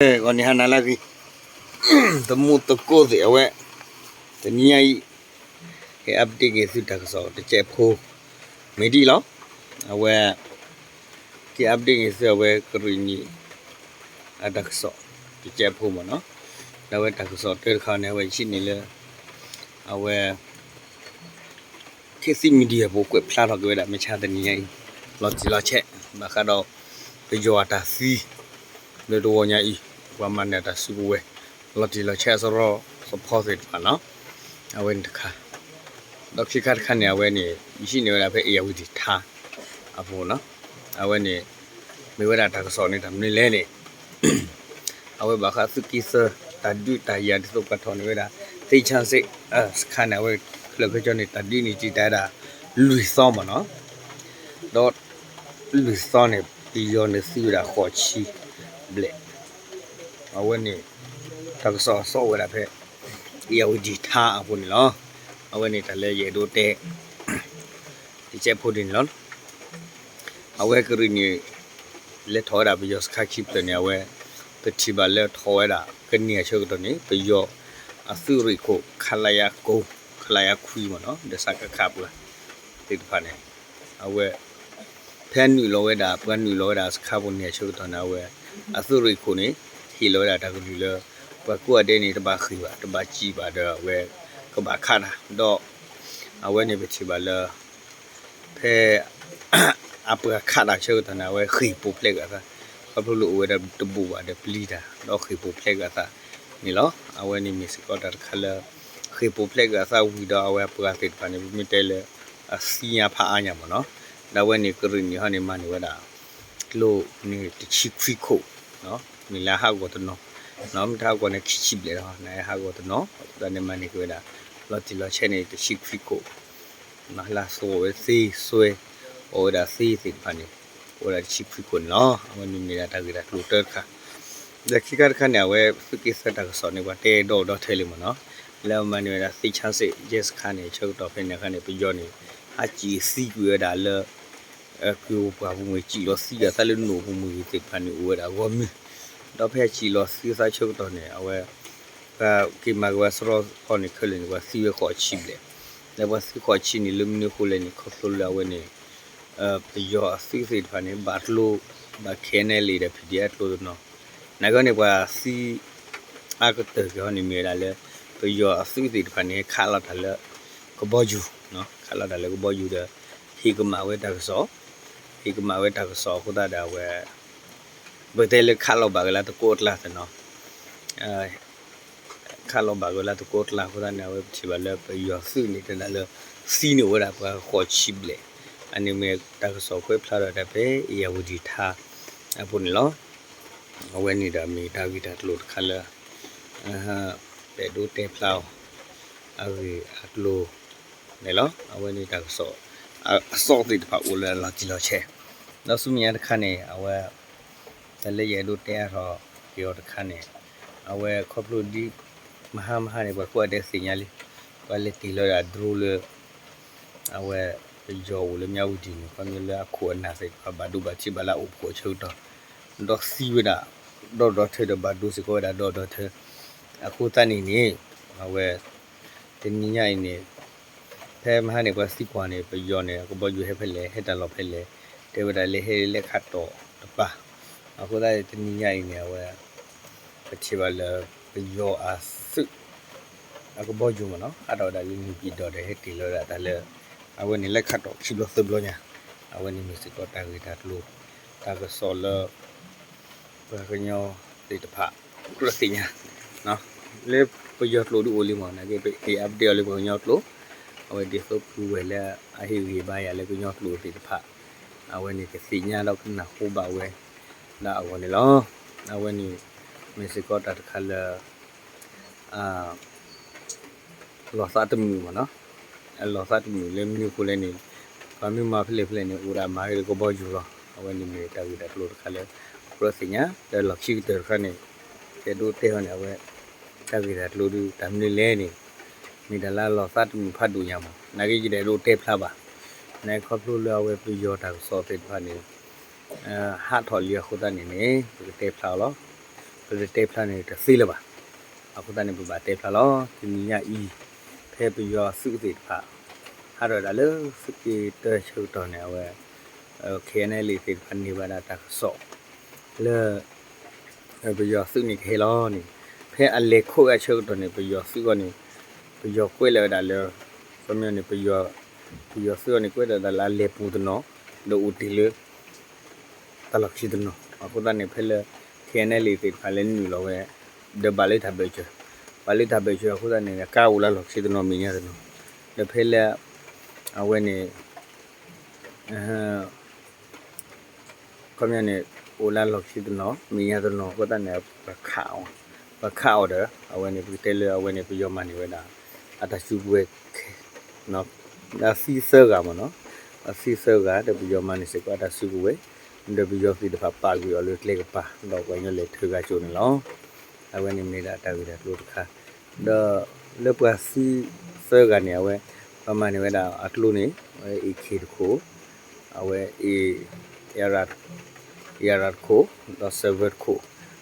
ဂီၤနံၤဟါနၤလၢအဂ့ၤ, သမူသကိးသ့ၣ်အဝဲ, တနံၤညါအံၤ က update က့ၤသုတၢ်ကစီၣ်တစဲးဖိ မ့ၢ်ဒ်အံၤလီၤ. အဝဲ က update က့ၤသုအဝဲကရ့ၣ်နံၣ် အတၢ်ကစီၣ်တစဲးဖိမ့ၢ်နီၤ, ဒီးအဝဲတၢ်ကစီၣ်တၢတခါန့ၣ် အဝဲယဟံးန့ၢ်လၢ အဝဲ ခေတ်သစ် media ပူၤကွဲးဖျါထီၣ်က့ၤဝဲဒၣ် မ့ၢ်ဆါတနံၤညါအံၤ လီၤတံၢ်လီၤဆဲး ဘၣ်ဃးဒီး ပယီၤအတၢ်သံ လၢတဝီညါအံၤ ပှၤမၤနၢၤတၢ်စုကဝဲၤ လီၤတံၢ်လီၤဆဲးအစရီသဖီသ့ၣ်တဖၣ်နီၤ, အဝဲန့ၣ်တခါ, ဒီးခံခါတခါန့ၣ် အဝဲန့ၣ် ယဟံးန့ၢ်ဝဲဒၣ်ဖဲ အ့ၣ်ယၣ်ဝတံၣ်ထါ အပူၤနီၤ, အဝဲန့ၣ် မ့ၢ်ဝဲဒၣ်တၢ်ကစီၣ်န့ၣ် တၢ်မနုၤလဲၣ်န့ၣ် အဝဲဘၣ်ဃးသုးက့သၢ တၢ်ဒုးတၢ်ယၤဒ်သိးပှၤထီၣ်န့ၢ်ဝဲဒၣ် သ့ၣ်ဆၣ်စ့း စခါန့ၣ် အဝဲ ခဲလၢာ်ခဲဆ့န့ၣ် တၢ်ဒုးန့ၣ်တံာ်တာ်ဝဲဒၣ် လွံၢ်သီမ့ၢ်နီၤ, ဒီး လွံၢ်သီန့ၣ် ပယီၤန့ၣ်သံဝဲဒၣ်ဃိးဆံဘျဲၣ်, အဝဲန့ၣ် တၢ်ကစီၣ်အသီဝဲဒၣ်ဖဲ အ့ၣ်ယၣ်ဝတံၣ်ထါအပူၤန့ၣ်လီၤ. အဝဲန့ၣ်တၢ်လၢယအဲၣ်ဒိးတဲ တစဲးဖိဒ်န့ၣ်လီၤ. အဝဲကရ့ၣ်နံၣ် လဲၤထီၣ်ဝဲဒၣ်ပယီၤစခါခံဖျၢၣ်န့ၣ် အဝဲ ပထံၣ်ဘၣ်လၢထီၣ်ဝဲဒၣ်ကန့ၢ်အဆၢကတီၢ်န့ၣ် ပယီၤအသုးရ့ၣ်ခိၣ် ခလရ ကိး ခလရ ခွံမ့ၢ်နီၤ ဒီး စကခ ပှၤသ့ၣ်တဖၣ်န့ၣ် အဝဲ ဖဲနုာ်လီၤဝဲဒၣ် ပှၤနုာ်လီၤဝဲဒၣ်စခါပူၤန့ၣ်အဆၢကတီၢ်န့ၣ် အဝဲ အသုးရ့ၣ်ခိၣ်န့ၣ် ဟ့ၣ်လီၤဝဲဒၣ်တၢ်ကလုၢ်လၢ ပှၤကိးဂၤဒဲးန့ၣ် တဘၣ်ဃ့ၢ်ဘၣ် တဘၣ်စံၣ်ဘၣ်ဒီးအဝဲ ကဘၣ်ခးတၢ် ဒီး အဝဲန့ၣ်ပထံၣ်ဘၣ်လၢ ဖဲ အပှၤခးတၢ်ဆၢကတီၢ်န့ၣ် အဝဲဃ့ၢ်ပူၤဖျဲးကွံာ်အသး ခီဖျိလၢအိၣ်ဝဲဒၣ်တဘူၣ်ဘၣ်ဒီးပျံၤတၢ် ဒီးဃ့ၢ်ပူၤဖျဲးကွံာ်အသးန့ၣ်လီၤ. အဝဲန့ၣ်မ့ၢ်စ့ၢ်ကီးတၢ်တခါလၢ ဃ့ၢ်ပူၤဖျဲးကွံာ်အသးဝံၤဒီးအဝဲအပှၤသ့ၣ်တဖၣ်န့ၣ် ပမ့ၢ်တဲလၢ အသံညါဖးအါညါမ့ၢ်နီၤ, ဒီးအဝဲန့ၣ်ကရ့ၣ်နံၣ်ဟီန့ၣ် မၤန့ၢ်ဝဲဒၣ် ကျိန့ၣ်တဆံခွံခိၣ် မ့ၢ်လၢအဟးဂီၤတနီၤ, မ့ၢ်တဟးဂီၤန့ၣ်ခံဆံဘျဲၣ်လီၤ န့ၣ်ဟးဂီၤတနီၤ အဃိသတးန့ၣ်မၤန့ၢ်က့ၤဝဲဒၣ် လီၤတံၢ်လီၤဆဲးန့ၣ်တဆံခွံခိၣ် လၢအသီၣ်ဝဲသ့ စွဲအီၣ်ဝဲဒၣ်သ့သ့ၣ်တဖၣ်န့ၣ် အိၣ်ဝဲဒၣ်တဆံခွံခိၣ်န့ၣ်လီၤ. အဝဲန့ၣ်မ့ၢ်ဒၣ်တၢ်ဂ့ၢ်တၢ်ကျိၤတၢတခါ, ဒီးခံခါတခါန့ၣ် အဝဲသုးက့သၢတၢ်ကစီၣ်န့ၣ် ပှၤတဲဒီဒီထဲလံမ့ၢ်နီၤ, လၢအမၤန့ၢ်ဝဲဒၣ်သ့ၣ်ဆၣ်စ့း ရဲစခန်းန့ၣ် ဆၢကတီၢ်ဖဲန့ၣ်အခါန့ၣ် ပယီၤန့ၣ် ဟးစံၣ်သံကွံာ်ဝဲဒၣ်လၢ က့ၤအိၣ်ပှၢ်ပူၤမ့ၢ် စံၣ်လီၤသံအသးလၢနိၣ်ပူၤမ့ၢ်ဂ့ၤသ့ၣ်တဖၣ်န့ၣ် အိၣ်ဝဲဒၣ်ဂီၢ်မုၢ်, ဒီးဖဲစံၣ်လီၤသံအသးဆၢကတီၢ်န့ၣ် အဝဲ ပှၤက့ၤမၤက့ၤဝဲစရီသဖီန့ၣ်ခဲလၢာ်န့ၣ် ပှၤသံဝဲဃိးဆံဘျဲၣ်, လၢပှၤသံဃိးဆံန့ၣ် လၢမနုၤအဃိလဲၣ်န့ၣ် ခီဖျိလၢအဝဲန့ၣ် ပယီၤအသုးသ့ၣ်တဖၣ်န့ၣ် ဘၣ်ကျိ ဘၣ် KNLA ဒီး PDF ကျိတနီၤ, နာ်က့န့ၣ် ပှၤသံ အါကတၢၢ်က့ၤဟီန့ၣ်မ့ၢ်ဝဲဒၣ်လၢ ပယီၤအသုးသ့ၣ်တဖၣ်န့ၣ် ခးလီၤတၢ်လၢ ကဘီယူၤ, ခးလီၤတၢ်လၢကဘီယူၤဒီး ဟ့ၣ်ကမၣ်ဝဲတၢ်ကစီၣ်, ဟ့ၣ်ကမၣ်ဝဲတၢ်ကစီၣ်အဃိသတးဒီးအဝဲ ပတဲလၢခးလီၤဘၣ်က့ၤလၢတကိးအကျါသ့ၣ်နီၤ ခးလီၤဘၣ်က့ၤလၢတကိးအကျါအဃိသတးန့ၣ် အဝဲပထံၣ်ဘၣ်လၢပယီၤသုးန့ၣ် တဲဒၣ်လၢ သံန့ၣ်အိၣ်ဝဲဒၣ်ပှၤဃိးဆံဘျဲၣ်, အန့ၣ်မ့ၢ်တၢ်ကစီၣ်ကွဲးဖျါထီၣ်တၢ်ဖဲ အ့ၣ်ယၣ်ဝတံၣ်ထါ အပူၤန့ၣ်လီၤ. အဝဲန့ၣ်ဒီးမ့ၢ်တၢ်ဂ့ၢ်တၢ်ကျိၤတခါလၢ ပအဲၣ်ဒိးတဲဖျါအီၤ အဂ့ၢ်အကျိၤန့ၣ်လီၤ. အဝဲန့ၣ်တၢ်ကစီၣ် အသီၣ်သ့ၣ်တဖၣ်အိၣ်လၢအလီၤတံၢ်လီၤဆဲး, ဒီးဆူမဲာ်ညါတခါန့ၣ် အဝဲ တၢ်လၢယအဲၣ်ဒိးတဲအါထီၣ်က့ၤအီၤတခါန့ၣ် အဝဲခီဖျိဒ် မဟါမဟါန့ၣ် ပှၤကိးဂၤဒဲးသ့ၣ်ညါလံ, ပှၤလဲၤတ့ၢ်လီၤဒၣ် drone လၢ အဝဲ ပယီၤအိၣ်လၢမၠၣ်ဝတံၣ်န့ၣ် ခီဖျိလၢအခိၣ်အနၢ်သ့ၣ်တဖၣ် ဘၣ်ဒိဘၣ်ထံးဘၣ်လၢအအိၣ်ဖှိၣ်အဆၢကတီၢ် ဒီးသံဝဲဒၣ် ဒီဒီထၢဒီးဘၣ်ဒိစ့ၢ်ကီးဝဲဒၣ်ဒီဒီထၢ, အဃိသတးန့ၣ်န့ၣ် အဝဲ တနံၤညါအံၤန့ၣ် ဖဲမဟါန့ၣ် ပှၤသံကွၢ်န့ၣ် ပယီၤန့ၣ် အကဘီယူၤဟဲဖဲလဲၣ် ဟဲတၢ်လီၢ်ဖဲလဲၣ်, တဲဝဲဒၣ်လၢဟဲလၢလဲၣ်ခးတီၣ်တပၤ, အဃိသတးန့ၣ် တနံၤညါအံၤန့ၣ် အဝဲ ပထံၣ်ဘၣ်လၢ ပယီၤအသုး အကဘီယူၤမ့ၢ်နီၤ ဟးထီၣ်ဝဲဒၣ်လၢန့ၣ်ပံၤဒီးဒီး ဟဲတ့ၢ်လီၤဝဲဒၣ်တၢ်လၢ အဝဲန့ၣ်လဲၣ်ခးတီၣ်ခံဘျီသၢဘျီညါ, အဝဲန့ၣ်မ့ၢ်စ့ၢ်ကီးတၢ်ဂ့ၢ်တၢ်ကျိၤ တၢ်ကစီၣ်လၢ ပှၤကညီသ့ၣ်တဖၣ် ကြၢးသ့ၣ်ညါ လၢပယီၤကျိာ်ဒုးအိၣ်လံမ့ၢ် နာ်က့ ပ update အီၤလၢပှၤကညီကျိာ်, အဝဲဒ်သိးပုၢ်ဝဲၢ်လၢအဟ့ၣ်ဂံၢ်ဘါယၤလၢကညီကျိာ်သ့ၣ်တဖၣ် အဝဲန့ၣ်ကသ့ၣ်ညါဒီးကနၢ်ဟူဘၣ်ဝဲဒၣ်အဂီၢ်န့ၣ်လီၤ. အဝဲန့ၣ် မ့ၢ်စ့ၢ်ကီးတၢ်တခါလၢ လီၤသးတမုာ်မ့ၢ်နီၤ, အလီၤသးတမုာ်လၢမနုၤအဃိလဲၣ်န့ၣ် ပှၤမ့ၢ်မၤဖဲလဲၣ်ဖဲလဲၣ်န့ၣ် အိၣ်ဒၣ်မၤဂ့ၤလၢကဘီယူၤလီၤ. အဝဲန့ၣ်မ့ၢ်တၢ်ဂ့ၢ်တၢ်ကျိၤတခါလၢ ကြၢးသ့ၣ်ညါ ဒီးလီၢ်ခံကတၢၢ်တခါန့ၣ် ကဲဒိးတဲအီၤန့ၣ် အဝဲ တၢ်ဂ့ၢ်တၢ်ကျိၤဒုး တၢ်မနုၤလဲၣ်န့ၣ် မ့ၢ်တၢ်လၢအလီၤသးတမုာ်ဖးဒိၣ်ညါမ့ၢ် နာ်က့ယတအဲၣ်ဒိးတဲဖျါဘၣ်. နာ်က့ခီဖျိလၢအဝဲပယီၤတၢ်ကစီၣ်သ့ၣ်တဖၣ်န့ၣ် ဟးထီၣ်လံအဃိသတးန့ၣ်န့ၣ် ပကတဲဖျါအီၤလီၤ. ပ ပတတဲဖျါန့ၣ်တသ့လၢၤဘၣ်. အဃိသတးန့ၣ် ပဘၣ်တဲဖျါလီၤ. တနံၤညါအံၤ ဖဲပယီၤသုးသ့ၣ်တဖၣ် ဟးထီၣ်ဝဲဒၣ်လၢသုးက့တၢဆၢကတီၢ်န့ၣ် အဝဲ KNLA သ့ၣ်တဖၣ်န့ၢ်ဝဲဒၣ်တၢ်ကစီၣ် လၢ ပယီၤသုးန့ၣ်ကဟဲလီၤန့ၣ်, ဖဲအလဲၤခိးဝဲအဆၢကတီၢ်န့ၣ် ပယီၤသုးအဂီၢ်န့ၣ် ပယီၤကွဲးလီၤဝဲဒၣ်လၢ ခီပညီန့ၣ် ပယီၤသုးအဂီၢ်န့ၣ် ကွဲးလီၤဝဲဒၣ်လၢအလဲၤပူၤတနီၤ ဒီးအိၣ်တ့ၢ်လၢ တၢ်လီၢ်ခံတနီၤ. အဃိသတးန့ၣ် ဖဲလၢ KNLA သ့ၣ်တဖၣ်လဲၤနုာ်လီၤဝဲ ဒီးဘၣ်လၢတၢ်ဘၢၣ်စၢၤ, ဘၣ်လၢတၢ်ဘၢၣ်စၢၤအဃိသတးန့ၣ် ကါအိၣ်လၢလီၢ်ခံတနီၤ မဲာ်ညါတနီၤ, ဒီးဖဲလၢ အဝဲန့ၣ် ခီပညီန့ၣ် အိၣ်လၢလီၢ်ခံတနီၤ မဲာ်ညါတနီၤအဃိသတးန့ၣ် ပခးအီၤဒီး အဝဲန့ၣ် ပကတဲလၢအဝဲန့ၣ် ပယီၤမၤန့ၢ်ဝဲဒၣ် အတၢ်စုကဝဲၤ အသံသၢဂၤမ့ၢ်နီၤ, အသံသၢဂၤ ဒီးပယီၤမၤန့ၢ်စ့ၢ်ကီးအတၢ်စုကဝဲၤ, ဒီးပယီၤသ့ၣ်တဖၣ်ပာ်ကွံာ်အီၤလၢကျဲကပၤ ဒီးပှၤကညီလဲၤထုးဂၤကၠိန့ၣ်လီၤ. အဝဲန့ၣ်မ့ၢ်ဒၣ်တၢ်ဂ့ၢ်တၢ်ကျိၤတခါ, ဒီးလၢပှၤသံသၢဂၤန့ၣ် အဝဲ ပှၤမၤန့ၢ်ဝဲဒၣ်အကျိန့ၣ် အဝဲ AK တခိၣ်, အဝဲ AR တခိၣ်, ဒီး server တခိၣ်,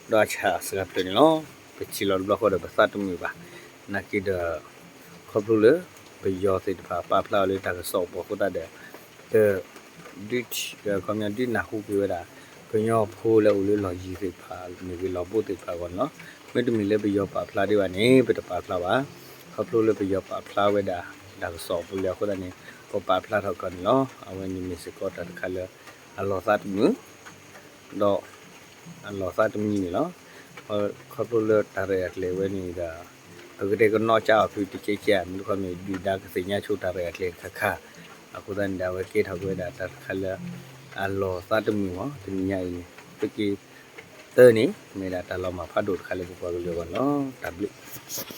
ဒီးအဆၣ်စှၤဖျၢၣ်န့ၣ်လီၤ. ပထံၣ်လီၤတဘျီဃီဒီးပသးတမုာ်ဘၣ်. နာ်က့ဒီး ခီဖျိလၢ ပယီၤသ့ၣ်တဖၣ်ပာ်ဖျါအီၤလၢတၢ်ကစီၣ်အပူၤအဃိသတးဒီး ပ ဒုး ခီပညီဒုးနၢ်ဟူက့ၤဝဲဒၣ် ကညီဖိလၢအိၣ်လၢလီၢ်ယံၤသ့ၣ်တဖၣ် မ့ၢ်ဂ့ၤ လီၢ်ဘိသ့ၣ်တဖၣ်အဂီၢ်န့ၣ်လီၤ. မ့တမ့ၢ်လၢပယီၤပာ်ဖျါဒံးဘၣ်န့ၣ် ပတပာ်ဖျါဘၣ်. ခီဖျိလၢပယီၤပာ်ဖျါဝဲဒၣ် တၢ်ကစီၣ်အပူၤလံအဃိသတးန့ၣ် ပပာ်ဖျါထီၣ်ကီးန့ၣ်လီၤ. အဝဲန့ၣ်မ့ၢ်စ့ၢ်ကီးတၢ်တခါလၢ အလီၤသးတမုာ် ဒီး အလီၤသးတမံၤန့ၣ်လီၤ. ခီဖျိလၢတၢ်ရဲၣ်တၢ်ကျဲၤဝဲန့ၣ်ဒီး ပကတဲကနီၣ်ကၠးအီၤဖုတကဲကဲ မ့ၢ်တခီမ့ၢ်ဒုၣ်ဒါကသ့ၣ်ညါဆိတၢ်ရဲၣ်တၢ်ကျဲၤတခါခါ, အဃိသတးန့ၣ်ဒီး အဝဲကဲထီၣ်က့ၤဝဲဒၣ်တၢ်တခါလၢ အလီၤသးတမုာ်မ့ၢ် တနံၤညါအံၤန့ၣ် သုးက့တၢန့ၣ် မ့ၢ်ဒၣ်တၢ်လီၤမၢ်ဖးဒိၣ်တခါလၢပပှၤကလုာ်အဂီၢ်န့ၣ်လီၤ. တၢ်ဘျုး